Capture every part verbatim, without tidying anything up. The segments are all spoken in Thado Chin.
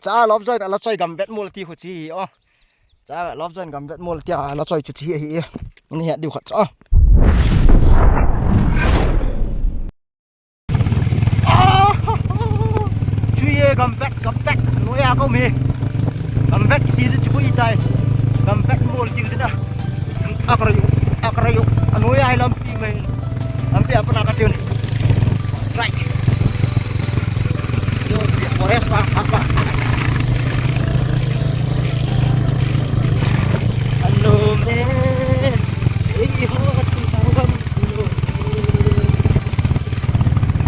Cha Lovejoy in ala choi gamvet mol ti khu chi hi o. Cha Lovejoy in gamvet mol ti ala choi chu chi hi. Ini het diu khat cha. Chu ye gamvet, gamvet. Noiya ko mi. Gamvet ti chu chu itai. Gamvet mol ti chu na. Akra yo, akra yo. Anoiya lampi mai. Lampi apa nak kacil. Strike. Yo, forest pa, apa? Ano me? Eh, ho, atu tangam.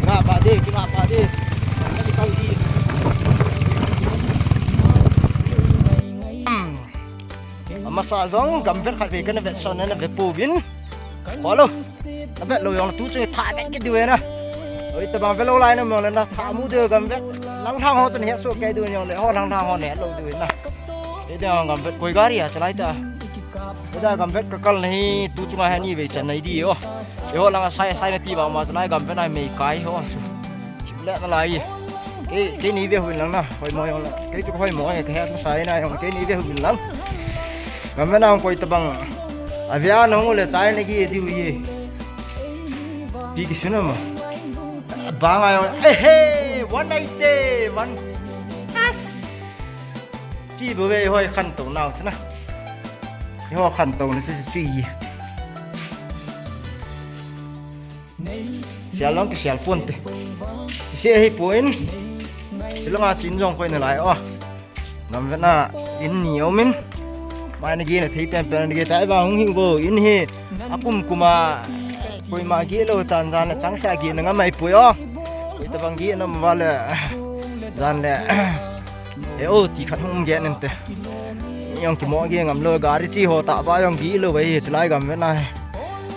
Ngapa de, ngapa de? Amasa jong gamvet khat ve kana vetsah na, na ve pouvin. Kholou. Na vetlou jong tu chu tha vet kit diu ve na. Oi, tabang velou lai na mong le na tha mu diu gamvet. Langthang ho chun hesoh kei diu jong le ho langthang ho ne lou diu na. Ei, tabang gamvet koi gari a chalai ta. Ei, tabang gamvet ka kal na hi tu chunga hi ni ve chan nai di o. Eiho langa sai sai na ti ba ma chalai gamvet na mei kai ho chu. Thip le na lai. Kei, kei ni ve uvin lang na, hoimo jong le. Kei chu hoimo e, ka het masai na jong, kei ni ve uvin lang. Gamvet na koi tabang. Avia na hung le chai na ki diu ye. Pi ki suna ma. Banga jong, eh, hey, one eighty, one. As. Chi bu ve hoi khan to nau chana. Ho khan to na chi chi. Sial long kisial ponte. Sese hi pon. Silanga chin jong koi na lai o. Gamvet na in ni umin. Mai na gei na thei penpen na gei tai ba hung hing vo in hi. Akum kuma. Koima gei lou tan jan le changsa gei na ngam mai poi o. Koi tabang gei na ma le. Jan le. E o ti khat hung um ge nante. Jong kimo ge ngam lou gari chi ho ta ba jong gi lou bai hi chulai gamvet na hi.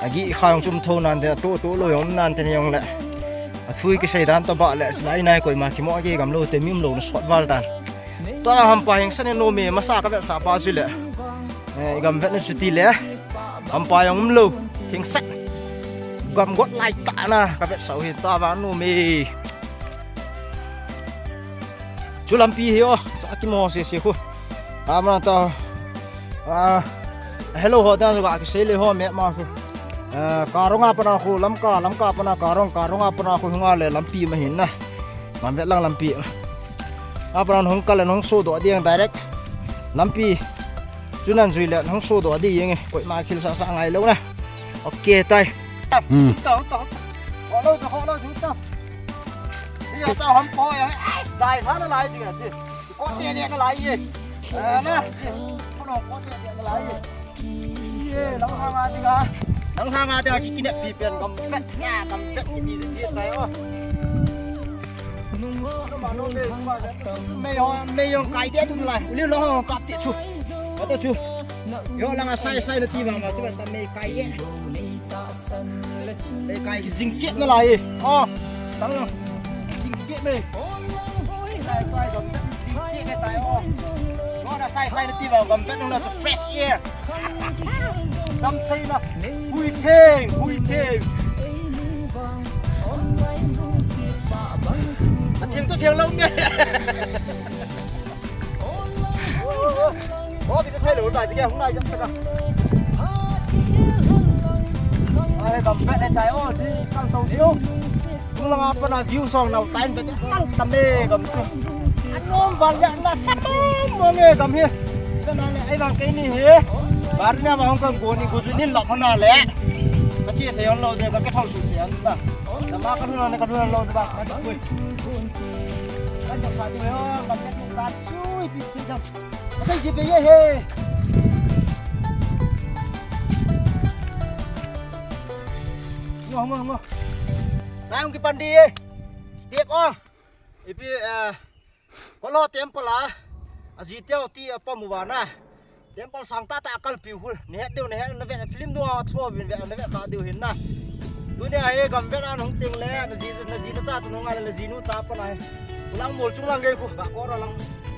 Agi kha jong chum tho nante to to lou jong nante jong le. Athui kisei dan to ba le chulai nai koima kimo ge ngam lou te mim lou na sot val dan. To hampa hing sa ne no me masa ka vetsah pa chu le. Eh, gamvet na chu ti le. Hampa jong um lou. Thing sat. Gam got lai ta na ka vetsah u hin ta va no me. Chu lampi hi o, cha kimo sese khu. Amana ta, ah, hello ho ta chu ga kisei le ho me ma su. Ah, Karong a pana khu, Lamka, Lamka pana Karong, Karong a pana khu hunga le lampi ma hin na. Gamvet lang lampi. A pana hung kal le hung so do ding direct. Lampi. Chu nan jui le hung so do ding jeng e. Koima khel sa sa ngai lou na. Ok tai. Hmm. Ta, ta. Ho lou, ho lou, ta. Ni ta ham po ya. Dai sa na lai ding a ti. Ko te ne na lai ye. Eh, na. Ko no ko te ne na lai ye. Ye, lang hang a ding a. Lang hang a ding a ki kine pi pen gamvet. Ya, gamvet ki ni ji tai o. Mei ho, mei ho kai de tu lai. Uli lo ho kap ti chu. Kap ti chu. Yo langa sai sai na ti ba ma chu ta mei kai de. Mei kai jing chet na lai. Oh. Tang lo. Jing chet mei. Sai sai dom jing chet na tai oh. Yo na sai sai na ti ba gamvet na to fresh air. Dam thei na. Hui theng, hui theng. A theng to theng lou ne. Bo bi thei lou ta ti ke hung lai jang saka. Ai, gamvet na tai oh, ti kal to ti oh. Tung langa pana view song nau tain ve kal tam e gam chu. Anom van ya na sa mo mo nge gam hi. Kana le ai vang kei ni hi. Bar na vang kan go ni go ni lok na le. Ka chi thei on lo de ka ke thol su thei an ta. Nama ka lu na ka lu lo de ba. Ka chi koi. Ka ja sa ni ho ka ke ni ka chui pi chi jam. Ka chi pe ye he. Ngo ngo ngo. Sai hung kipan di e. Step o. Ipi, eh, kolo temple a. Aji teo ti apom uva na. Temple sang tata akalpi u hul. Nahet diu, nahet, nave film nu a thu vin ve, nave ka diu hin na. Tunia hi gamvet a hung teng le, naji, naji nacha tu nunga le, najinu cha pa na hi. Kulang mol chung lang gei khu, ba ko ra lang.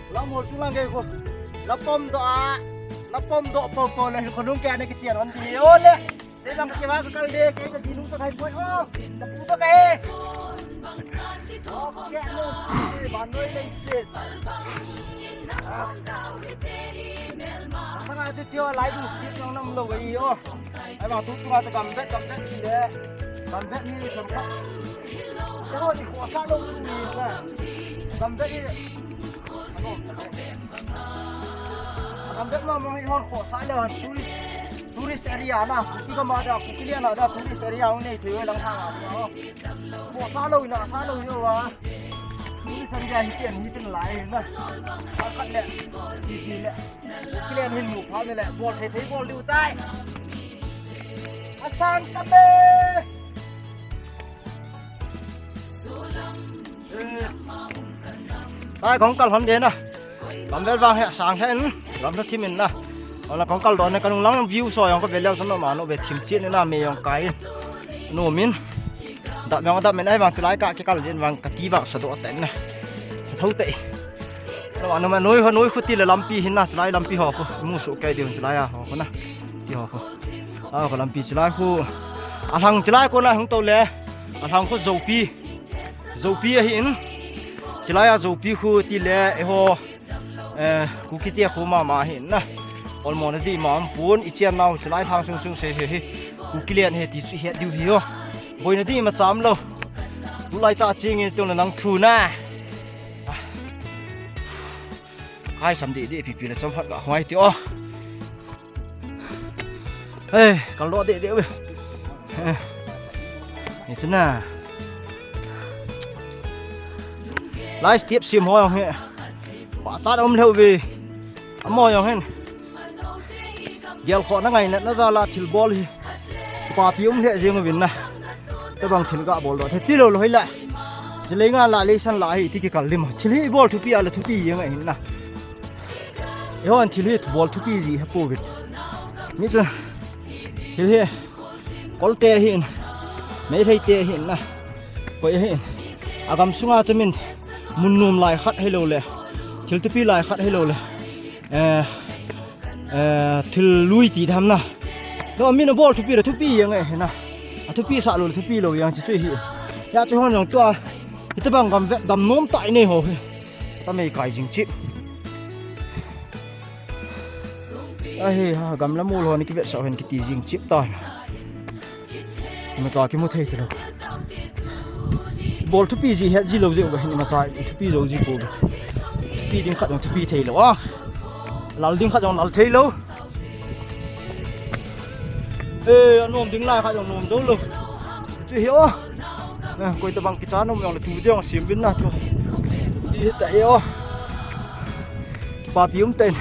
Kulang mol chung lang gei khu. Lapom do a, lapom do po po le, khonung ke ne kichian wan di o le. Te bang ke ba ka kal de, ke ka jinu to khai poi o. Ka pu to ka e. Sanga chu tiu lai du state nong nam lo ve i o. Ai ba tu tu ga gam vet gam vet ti le. Gam vet ni thom kha. Te ho ni khosa lo ni le. Gam vet ni. Gam vet lo mo hi hon khosa le hon tourist, tourist area na. Kuki gam a da, Kuki lian a da tourist area hung nei thei lang thang a. Khosa lo na, sa lo yo wa. Ni san ja hi tian hi tian lai na. Khat le. Hi hi le. Kile min mu pha le bol thei thei bol diu tai. Asang ta be. Ai, kong kal hon de na. Lam vel vang he sang he in. Lam sa thim in na. Ona kong kal don ne kanung lang view so yong ko ve leo so no ma no ve thim chin na me yong kai. No min. Da me da me ai vang silai ka ke kal din vang ka ti vang sa do ten na. Sa tho te. Lo anu ma noi ho noi khu ti le lampi hin na silai lampi ho khu. Mu su kai din silai a ho khu na. Ti ho khu. A khu lampi silai khu. A hlang silai ko na hung to le. A hlang khu zopi. Zopi a hin. Silai a zopi khu ti le e ho. Eh, Kuki te khu mama hi na. Olmo na di ma am pun i chian nau silai thang sung sung se he hi. Kuki lian he ti chu he diu hi o. Boina di ma cham lo. Tu lai ta ching in tung na nang thu na. Kai sam di di pi pi la chom hat ga hoi ti o. Ei, kal lo de de ve. Ni chana. Lai step sim ho yong he. Pa chat um lheu ve. Amo yong hen. Gel kho na ngai na na za la thil bol hi. Pa pi um lhe jing uvin na. Te bang thil ga bol do the ti lo lo hoi la. Jilei nga la lei san la hi ti ki kal lim. Thil hi bol thupi a la thupi yeng a hin na. Eihon thil hi bol thupi ji ha pouvin. Mi chu thil hi Kolte hin, Meitei te hin na. Koi hin. Agam sunga chamin mun nom lai khat hei lo le. Thil thupi lai khat hei lo le. Eh, eh, thil lui ti tham na. To min a bol thupi le thupi yang e na. A thupi sa lo le thupi lo yang chi chu hi. Ya chu hon jong tua. Hitabang gam vet gam nom tai nei ho hi. Ta mei kai jing chi. Ahi ha, gam la mul ho ni ki vet sa hen ki ti jing chip ta. Ma cha ki mu thei te lo. Bol thupi ji het ji lo ji u hin ma cha thupi lo ji ko. Thupi ding khat jong thupi thei lo a. Lal ding khat jong lal thei lo. Eh, anom ding lai khat jong nom zo lo. Chu hi o. Eh, koi tabang kicha nom jong le tu ding sim bin na tu. Hi ta hi o. Papi um ten.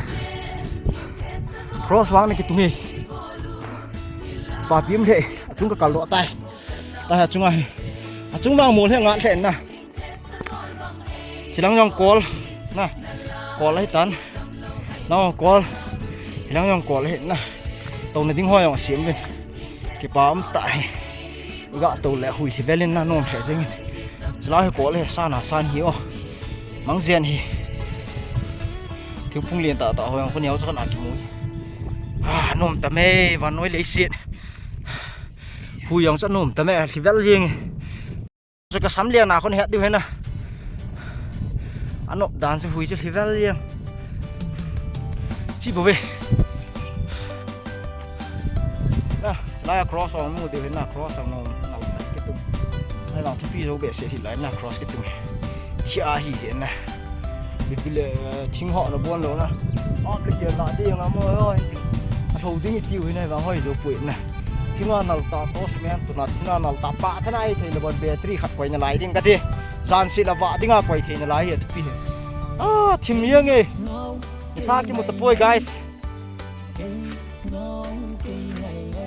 Cross vang na kitung hi. Papi um le. Achung ka kal lo tai. Tai achung a hi. Achung vang mol he ngat le na. Chilang jong kol na. Kol ahi tan. Na jong kol. Chilang jong kol ahi na. Tona ding ho jong asim vin. Kipa um ta hi. Ga to le hui si velin na nom he jing. Chila hi kol he sana san hi o. Mang jen hi. Thingphung lien ta ta ho jong ko neo cha na ki mu. Ah, nom ta me van noi le sit. Hui jong cha nom ta me hi vel jing. Chu ka sam lian a khun het diu hena. Anop dan chu hui chu hi vel lian. Chi bo ve. Na, lai cross ong mu diu hena cross ong no. Ai lang thupi zo be se hi lai na cross kitung. Chi a hi je na. Bi bi le thing ho na bon lo na. Om le je na ding a mo hoi. A tho ding i tiu hi na vang hoi zo pui na. Thing a nal ta to smen tu na thing a nal ta pa thana ai thei le bon battery khat koi na lai ding ka ti. Jan si la va ding a koi thei na lai hi a thupi hi. Ah, thim yang e. Sa ki mu ta poi guys.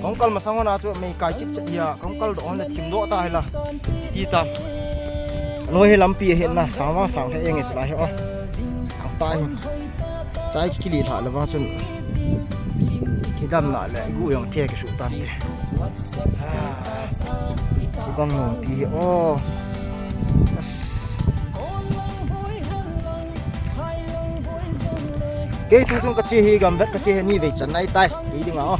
Kong kal masang hon a chu mei kai chip chip hia, kong kal doh hon le thim doh ta hila. Ti ta. Noi hi lampi hi na, sang vang sang he eng is la hi o. Sang ta hi. Chai ki li tha le vang chun. Ki dam na le, gu yong phe ki su tan te. Ki bang nom pi hi o. As. Kei tu chung ka che hi gam vet ka che hi ni vei chan nai tai. Kei ding a o.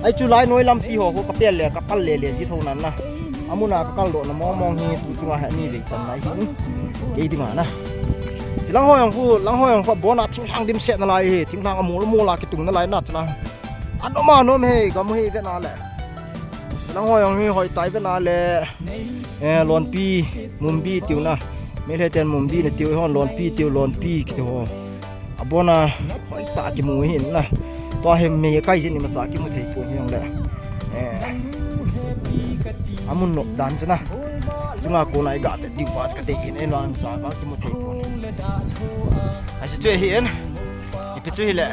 Ai chu lai noi lampi ho ko ka pel le ka pal le le ji tho nan na. Amuna ka kaldohna mong mong hi tu chunga hi ani vei chan lai hi. Kei dinga na. Chilang ho jong khu, lang ho jong khu abona thinglhang dimset nalai hi, thinglhang amol amol a kitung nalai na chilang. Anom anom hi, gam hi vena le. Chilang ho jong hi hoitai vena le. Eh, lonpi, mumbi tiu na. Meitei ten mumbi na tiu, hon lonpi tiu, lonpi kitiu ho. Abona hoitah kimu hi na. Tua hi mi kai jin ni masa kimu thei pon hi jong le. Eh. Amun nop dan chu na. Chunga kona i ga te diu va ka te hin en lang sa va kimu thei pon. Ahi chu hi en. Ipi chu hi le.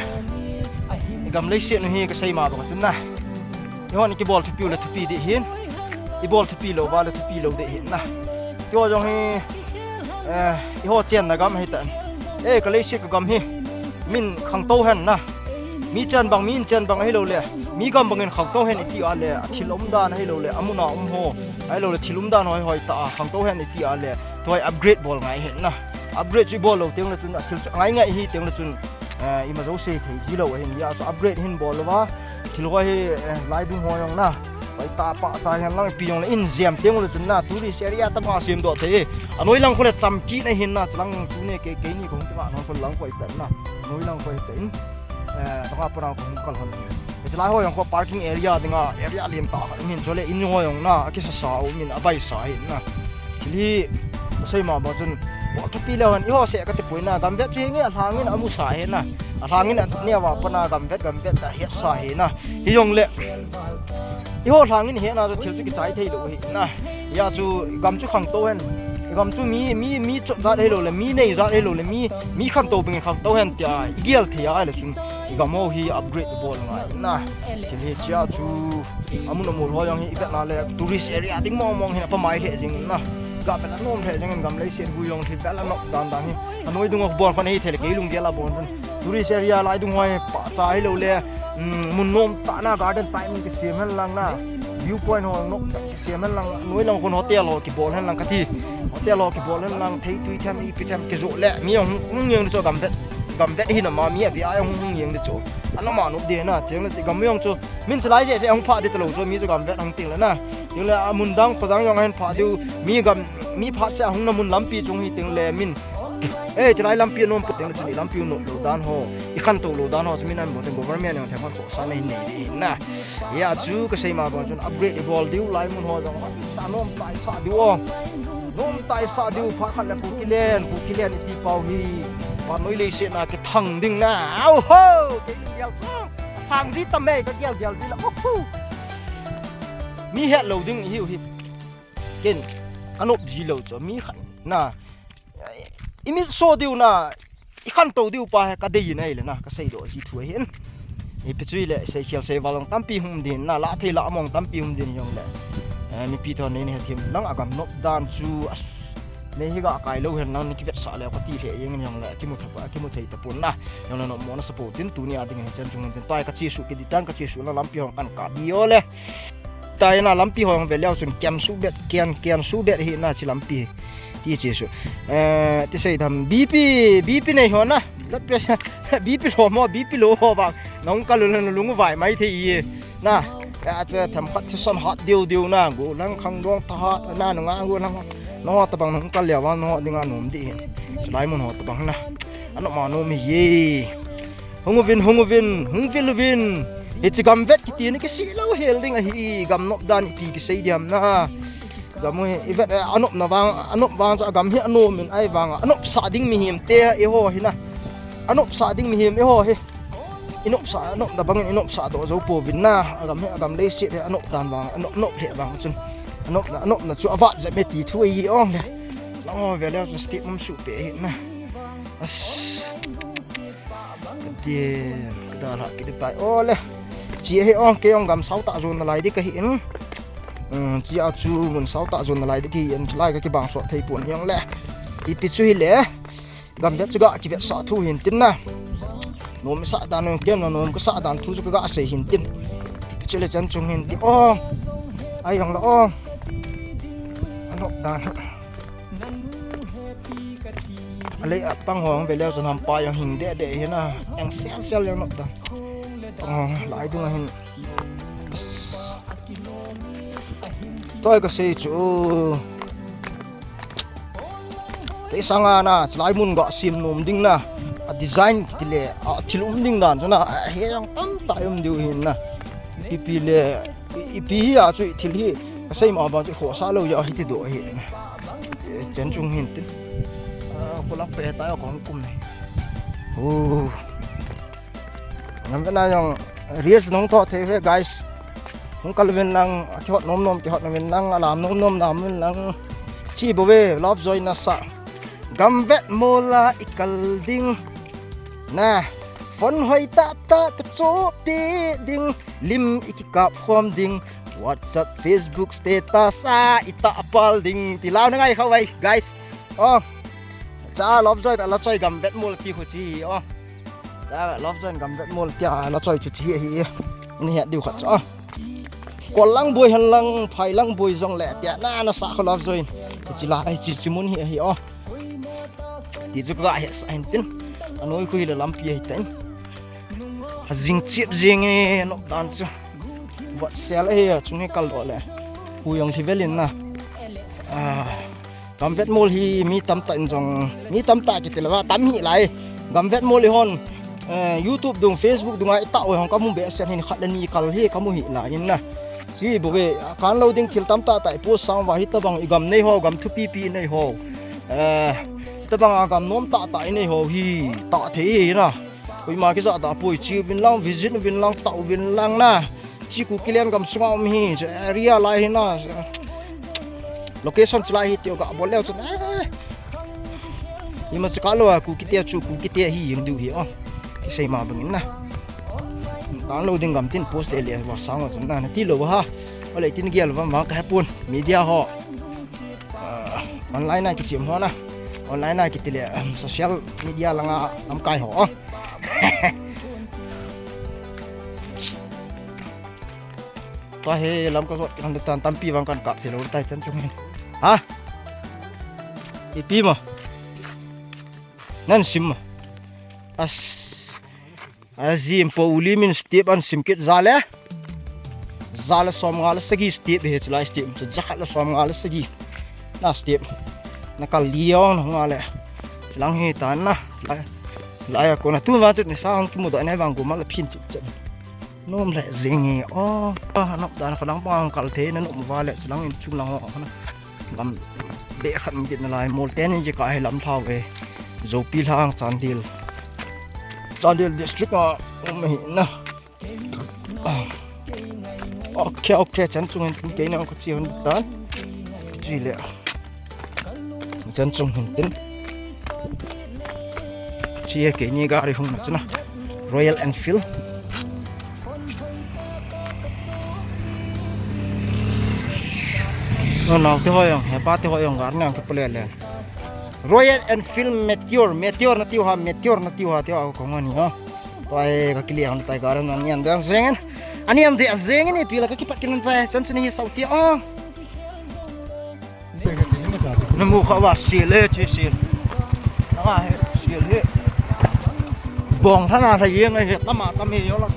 I gam leiset u hi ka sei ma ba ka chun na. Ihon i kibol thupi u le thupi ding hin. I bol thupi lou va le thupi lou ding hin na. Tua jong hi, eh, eiho chenna gam ahi tan. Eh, ka leiset ka gam hi. Min khangtou hen na. Mi chen bang, min chen bang ahilou le. Mi gam bangin khangtou hen iti a le. A thil umdan ahilou le. Amuna um ho. Ahilou le thil umdan hoi hoitah a khangtou hen iti a le. Tua upgrade bol ngai hen na. Upgrade chu i bol lou teng le chun a thil chu ngai ngai hi teng le chun. Eh, ima jouse thei ji lou ahin, hijeh chun upgrade hin bol lou va. Thil ho hi, eh, lai dung ho jong na. Hoitah pah cha hen lang ipi jong le in jem teng le chun na, tourist area tah a sem doh thei. Anoi lang khu le cham kit na hin na, chulang tuni kei, keini kahung kima nang khu lang khu ahi tan na. Anoi lang khu ahi tan. Eh, tah a pa nang kahung kal hon. Hichelai ho jong khu parking area dinga, area lentah khat ahin, chule in ho jong na, akisasa u min, abaisa ahin na. Thil hi, ka sei ma bang chun, bol thupi leu hen, eiho seh ka ti poi na, gam vet chu hi nge, alhangin amusa ahi na. Alhangin aneo a pat na gam vet, gam vet ta hetsa ahi na. Hijong le, eiho lhangin he na chu thil chu kichai thei lou ahi na. Hijeh chun gam chu khangtou hen. Gam chu mi, mi, mi chot jat ahilou le, mi nei jat ahilou le, mi, mi khantou bangin khangtou hen tia, i gel thei a le chun, i gam ho hi upgrade bol ngai na. Thil hichea chu, amun amol ho jong hi i vet na le, tourist area ding mong mong hin apha mai lheh jing na. Ga vet anom lheh jing in gam leiset u jong hi vel anop dan dan hi. Anoi dung a bol khon ahi thei le, kei lunggel a bol khon. Tourist area lai dung ho hi pah cha ahilou le, um, mun nom tah na garden type in kisem hen lang na. View point ho nom tah kisem hen lang, noi lang khun hotel ho kibol hen lang kati. Hotel ho kibol hen lang, theitui them, ipi them kijoh le, mi jong hung, hung jeng ding chu gam vet, gam vet hi na ma, mi avi a jong hung, hung jeng ding chu. Anom anom ding na, cheng le gam jong chu, min chu lai jeh jeh hung phah ding talou chu, mi chu gam vet hung ting le na. Cheng le amun dang, pa dang jong ahin phah diu, mi gam, mi phat seh a hung na mun lampi chung hi teng le min. Eh, chulai lampi anom po teng le chun i lampi u nop lou dan ho, i khantou lou dan ho, chu min an bol teng government jong themkhat khohsahna hin nei ding ahi na. Hijeh chun ka sei ma bang chun upgrade i bol diu lai mun ho jong. Tah nom tah i sah diu o. Nom tah i sah diu phat khat le Kuki len, Kuki len i ti pau hi. Vannoi leiset na kithang ding na. Au ho! Kei ding gel chu. Sang ji ta mei ka gel gel ding na. Oho! Mi het lou ding i hiu hi. Ken, ka nop ji lou chu. Mi khat na. I mit so diu na, i khantou diu pa hi ka dei in ahile na, ka seidoh ji thu ahin. Ipi chu ile, seikhel seival jong tampi hung um ding na, lah thei lah mong tampi hung um ding jong le. Eh, mipi thon nei ni hethem lang a gam nop dan chu, as, nei hi ga kai lou hen lang ni kivetsah leu kati lheh jeng in jong le, kimu thei, kimu thei tapon na. Jong le nopmo na support in tuni a ding in hichan chung in tin. Tua hi ka chesuh kit ding tan, ka chesuh na lampi hong kan kap ding o le. Tua hi na lampi hong ve leu chun ken suh bet, ken, ken suh bet hi na chi lampi. Ti chesuh. Eh, ti sei tham B P, B P nei ho na. Blood pressure, B P low mo, B P low ho vang. Nahung kal u le nalung u vai mai thei e. Na, acha themkhat thisan hat diu diu na, gollhang khangdong thahat, na, nunga gollhang. Nangho tabang nahung kal leu vang, nangho dinga nom ding ahi. Chulai mun ho tabang na. Anom anom e. Hung uvin, hung uvin, hung vil uvin. Hiche gam vet kiti hi kisih lou hel ding ahi, gam nop dan ipi kisei diam na. Gam u hi, i vet, eh, anopna vang, anop vang chu agam hi anom in, ahivang a, anopsah ding mihem te, eiho hi na. Anopsah ding mihem eiho hi. I nopsah, anopna bangin i nopsah doh jou pouvin na. Agam hi, agam leiset hi, anop dan vang, anop, nop lheh vang chun. Anopna, anopna chu avat jep e ti thu ahi ong le. Lang ho ve leu chun step um suh peh ahi na. As. Ka ti, ka dalha kit tai o le. Chi ahi ong, kei ong gam sao tah jon nalai ding kahi in. Um, chi a chu mun sao tah jon nalai ding kahi in, chulai ka kibang sot thei pon hi ong le. Ipi chu hi le. Gam vet chu ga kivetsah thu hin tin na. Nom sah dan ong ken nom ka sah dan thu chu ka ga sei hin tin. Ipi chu le chan chung hin ti ong. Ai ong la ong. Anop dan. Alei apang ho ang ve leu chun hampa jong hing deh deh hi na. Eng sel sel jong nop ta. Pang ho lai dung a hin. Toi kasei chu. Kei sanga na, chulai mun ga sem nom ding na. A design kiti le, a thil um ding dan chu na, a he jong tamtah um diu hin na. Ipi le, i- ipi hi a chu thil hi, kasei ma bang chu khohsah lou ja hi ti doh hi. Chen chung hin tin. A, kolang pe ta yo kong kum nei. Oh. Ngam ve na jong reels nung tho thei ve, guys. Hung kal uvin lang, kihot nom nom, kihot nom uvin lang, alam nom nom, lam uvin lang. Chi bou ve, Love Joy nasa. Gamvet mol a i kal ding. Na, phone hoi tah tah ka chohpeh ding. Lim i kikap khom ding. WhatsApp, Facebook status a i tahpal ding. Ti lau na ngai kha uve, guys. Oh. Cha Love Joy a la choi Gamvet mol ti khu chi. Oh. Cha Love Joy Gamvet mol tia la choi chu chi hi. Ni het diu khat chu. Kol lang boi hen lang, phai lang boi jong le tia na nasa kha Love Joy. Chi la ai chi chi mun hi hi o. Ti chu ka he sa hin tin. Anoi khu hi le lampi hi tin. A jing chip jing e nok dan chu. Vat sel e chung hi kal lo le. Hu jong hi velin na. Ah. Gamvet mol hi mi tamtah in jong, mi tamtah kiti lou va, tam hi lai. Gamvet mol hi hon, eh, YouTube dung, Facebook dung a i tah u hong kamu behseh hin khat le ni kal hi kamu hi lai in na. Chi bou ve, kan lo ding thil tamtah tah i post sang uva hi tabang i gam nei ho, gam thupi pi nei ho. Eh, tabang a gam nom tah tah i nei ho hi, tah thei hi na. Koima kija tah poi chi uvin lang, visit uvin lang, tah uvin lang na. Chi Kuki len gam sunga um hi, chu area lai hi na. Location chu lai hi tiu ka bol leu chun. Eh. Ima chu ka lo a Kuki te chu Kuki te hi jing diu hi o. Kisei ma bangin na. Kan lo ding gam tin post le le va sang chun na, na ti lou ha. O le tin gel va ma ka he pon media ho. Ah, online a kichem ho na. Online a kiti le, um, social media langa lamkai ho. Tua hi lam ka jot kan tan tampi vang kan kap thei lou tai chan chung hin. Ha? Ipi mo? Nan sim mo? As, a jim po uli min step an sim kit ja le. Ja le som nga le sagi step hi chu lai step chu ja khat le som nga le sagi. Na step. Na kal li jong na nga le. Chulang hi tan na. Lai, lai a kona tu va chu ni sa hong kimu doh na vang guma le phin chu chu. Nom le jing e, o, a, nok dan kho lang pang kal thei na nom uva le, chulang in chung lang ho, na. Lam, be khat mi kit na lai, mol ten in je ka he lam thau ve. Zopi lang Chandel. Chandel district a, um, hi na. Ah. Okay, okay, chan chung in kei na ka chi hon tan. Chi le. Chan chung hin tin. Chi he keini gari hung na chu na. Royal Enfield. No, no, te ho jong, he pa te ho jong gari na ke pule le. Royal Enfield Meteor, Meteor na tiu ha, Meteor na tiu ha, tiu ha ko ngani ha. Tua hi ka kile hon tai gari na nian dang jeng in. Ani am de jeng in ipi la ka kipat kin tai, chan chani hi sau ti a. Na mu kha va sil le, chi sil. Na va he, sil he. Bong thana tha yeng he, tama tam he, yo la.